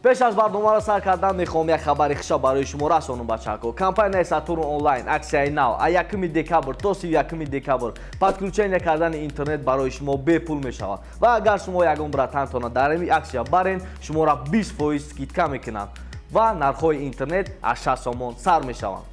Пеш аз барномаро сар кардан мехоҳам як хабари хуша барои шумо расонам, бачаҳако. Компанияи Сатурн Онлайн аксияи нав: а 1 декабр то 31 декабр подключение кардани интернет барои шумо бепул мешавад. Ва агар шумо ягон братантона дар ин аксия барен, шуморо 20% скидка мекунанд ва нархҳои интернет аз 6 сомон сар мешаванд.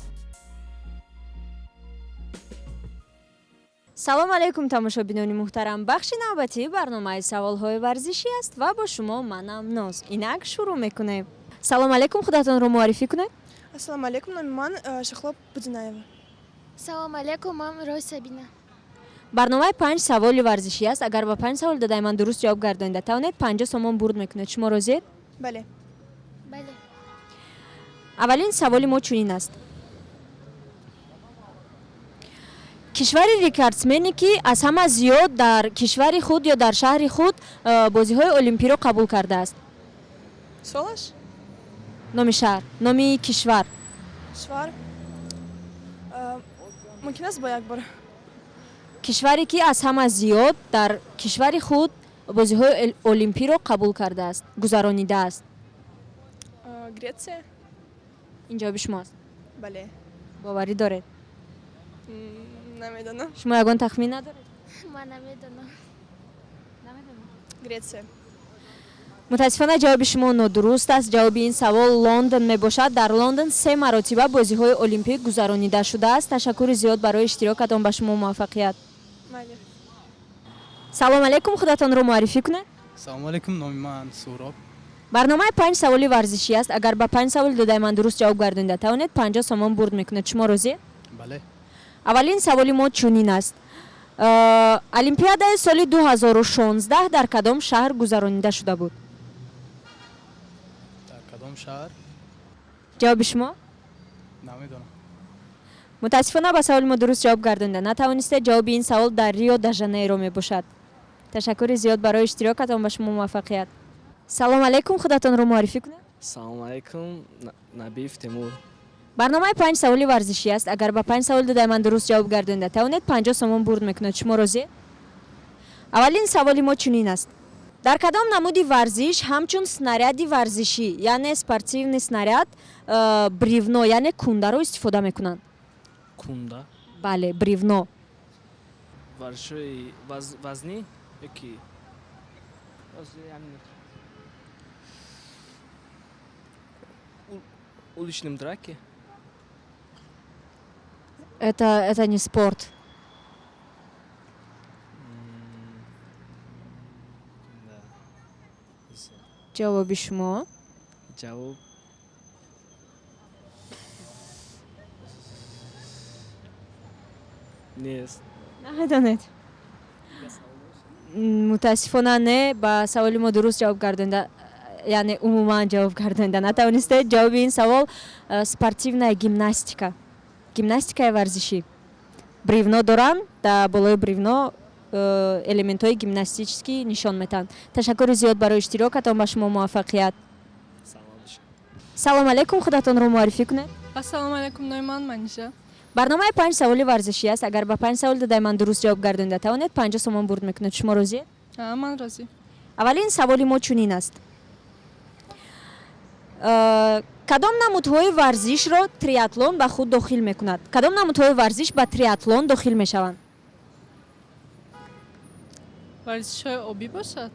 Салом алейкум, тамошобинони муҳтарам! Бахши навбатии барномаи саволҳои варзишӣ аст ва бо шумо манам, Ноз. Инак шурӯъ мекунем. Салом алейкум, худатонро муаррифӣ кунед. Ассалому алейкум, номи ман Шахло Будинаева. Салом алейкум, ман Рой Сабина. Барномаи панҷ саволи варзишӣ аст. Агар ба панҷ савол додаи ман дуруст ҷавоб гардонида тавонед, 50 сомон бурд мекунед. Шумо розиед? Бале. Бале. Аввалин саволи мо чунин аст: кишвари рекордсмене, ки аз ҳама зиёд дар кишвари худ ё дар шаҳри худ бозиҳои олимпиро қабул кардааст? Солаш? Номи шаҳр, номи кишвар. Кишвар. Мумкин аст бо як бор? Кишваре, ки аз ҳама зиёд дар кишвари худ бозиҳои олимпиро қабул кардааст, гузаронидааст. Греция? Ин ҷавоби шумо аст? Бале. Боварӣ доред? Намедонам. Шумо ягон тахмин надоред? Ман намедонам. Греция. Мутаассифона, ҷавоби шумо нодуруст аст. Ҷавоби ин савол Лондон мебошад. Дар Лондон се маротиба бозиҳои олимпӣ гузаронида шудааст. Ташаккури зиёд барои иштирокатон, ба шумо муваффақият. Майли. Салом алейкум, худатонро муаррифӣ кунед. Салому алейкум, номи ман Суҳроб. Барномаи панҷ саволи варзишӣ аст. Агар ба панҷ саволи додаи ман дуруст ҷавоб гардонида тавонед, 50 сомон бурд мекунед. Шумо розиед? Бале. Аввалин саволи мо чунин аст: Олимпиадаи соли 2016 дар кадом шаҳр гузаронида шуда буд? Дар кадом шаҳр? Ҷавоби шумо? Намедонам. Мутаассифона, ба саволи мо дуруст ҷавоб гардонида натавонистед. Ҷавоби ин савол дар Рио де Жанейро мебошад. Ташаккури зиёд барои иштирокатон, ба шумо муваффақият. Салом алейкум, худатонро муаррифӣ кунед. Салом алейкум, Набиев Темур. Барномаи панҷ саволи варзишӣ аст. Агар ба панҷ савол додаи ман дуруст ҷавоб гардонида тавонед, 50 сомон бурд мекунед. Шумо розиед? Аввалин саволи мо чунин аст: дар кадом намуди варзиш ҳамчун снаряди варзишӣ, яъне спортивный снаряд, бревно, яъне кундаро истифода мекунанд? Кунда? Бале, бревно. Варзишҳои вазнӣ ёки яъне уличном драке? Это не спорт. Да. Ҷавоби шумо? Ҷавоб нест. Намедонед? Мутаассифона, не. Ба саволи мо дуруст ҷавоб гардонида, яъне умуман ҷавоб гардонида натавонистед. Ҷавоби ин савол спортивная гимнастика, гимнастикаи варзишӣ. Бревно доранд, дар болои бревно элементҳои гимнастическӣ нишон метаҳанд. Ташаккури зиёд барои иштирокатон, ба шумо муваффақият. Салом бошед. Салом алейкум, худатонро муаррифӣ кунед. Ассалому алайкум, номи ман Манижа. Барномаи панҷ саволи варзишӣ аст. Агар ба панҷ савол додаи ман дуруст ҷавоб гардонида тавонед, 50 сомон бурд мекунед. Шумо розиед? А, ман розӣ. Аввалин саволи мо чунин аст: кадом намудҳои варзишро триатлон ба худ дохил мекунад? Кадом намудҳои варзиш ба триатлон дохил мешаванд? Варзишҳои обӣ бошад?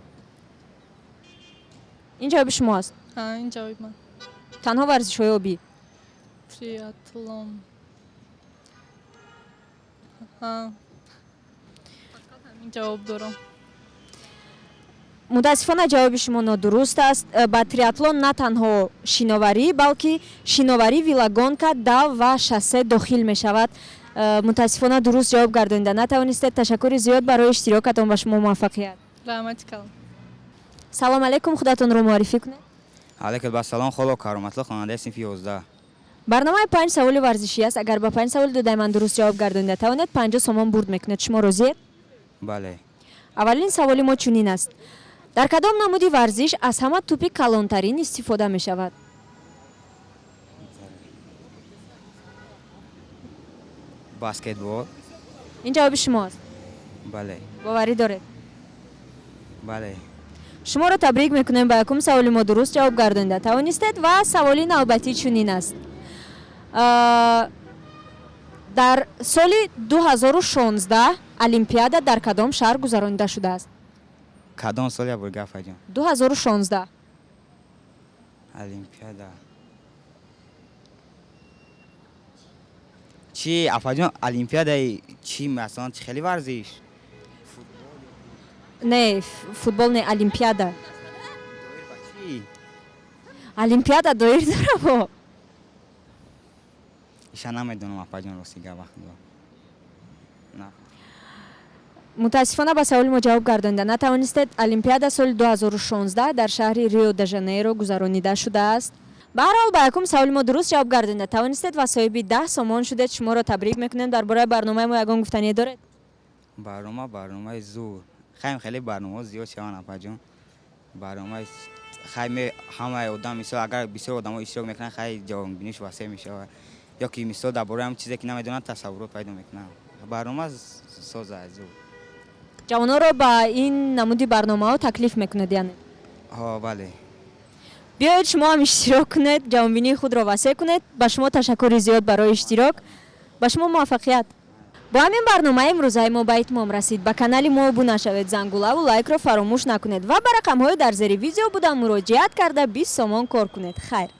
Ин ҷавоби шумо аст? А, ин ҷавоби ман. Танҳо варзишҳои обӣ? Триатлон. А. Фақат ҳамин ҷавоб дорам. Мутаассифона, ҷавоби шумо нодуруст аст. Ба триатлон на танҳо шиноварӣ, балки шиноварӣ, велогонка, дав ва шоссе дохил мешавад. Мутаассифона, дуруст ҷавоб гардонида натавонистед. Ташаккури зиёд барои иштирокатон, ба шумо муваффақият. Раҳмати калон. Салом алейкум, худатонро муаррифӣ кунед. Алейкум ассалом, Холо Кароматло, хонандаи синфи 11. Барномаи панҷ саволи варзишӣ аст. Агар ба панҷ саволи додаи ман дуруст ҷавоб гардонида тавонед, 50 сомон бурд мекунед. Шумо розиед? Бале. Аввалин саволи мо чунин аст: дар кадом намуди варзиш аз ҳама тӯпи калонтарин истифода мешавад? Баскетбол. Ин ҷавоби шумо аст? Бале. Боварӣ доред? Бале. Шуморо табрик мекунем, ба якум саволи мо дуруст ҷавоб гардонида тавонистед ва саволи навбатӣ чунин аст. Дар соли 2016 олимпиада дар кадом шаҳр гузаронида шудааст? Кадом сол, як бор гап, апаҷон? 2016. Олимпиада чӣ, апаҷон? Олимпиадаи чӣ, масалан, чӣ хели варзиш? Не, футбол не, олимпиада. Доир ба чӣ? Олимпиада доир дораво. Иша намедонам, апаҷон, рости гап, вақтдо на. Мутаассифона, ба саволи мо ҷавоб гардонида натавонистед. Олимпиада соли 2016 дар шаҳри Рио де Жанейро гузаронида шудааст. Ба ҳар ҳол, ба якум саволи мо дуруст ҷавоб гардонида тавонистед ва соҳиби 10 сомон шудед. Шуморо табрик мекунем. Дар бораи барномаи мо ягон гуфтание доред? Барнома, барномаи зур. Хайм, хеле барномаҳо зиёд шаванд, апаҷон. Барномаи хай ҳамаи одам, мисол, агар бисёр одамо иштирок мекунанд, хай, ҷавонбиниш васеъ мешавад, ё ки, мисол, дар бораи ҳам чизе ки намедонанд, тасаввурот пайдо мекунанд. Барнома соза, зур. Ҷавононро ба ин намуди барномаҳо таклиф мекунед, яъне? Ҳо, бале. Биёед, шумо ҳам иштирок кунед, ҷавонбинии худро васеъ кунед. Ба шумо ташаккури зиёд барои иштирок, ба шумо муваффақият. Бо ҳамин барномаи имрӯзаи мо ба итмом расид. Ба канали мо обуна шавед, зангулаву лайкро фаромӯш накунед ва ба рақамҳои дар зери видео буда муроҷиат карда 20 сомон кор кунед. Хайр.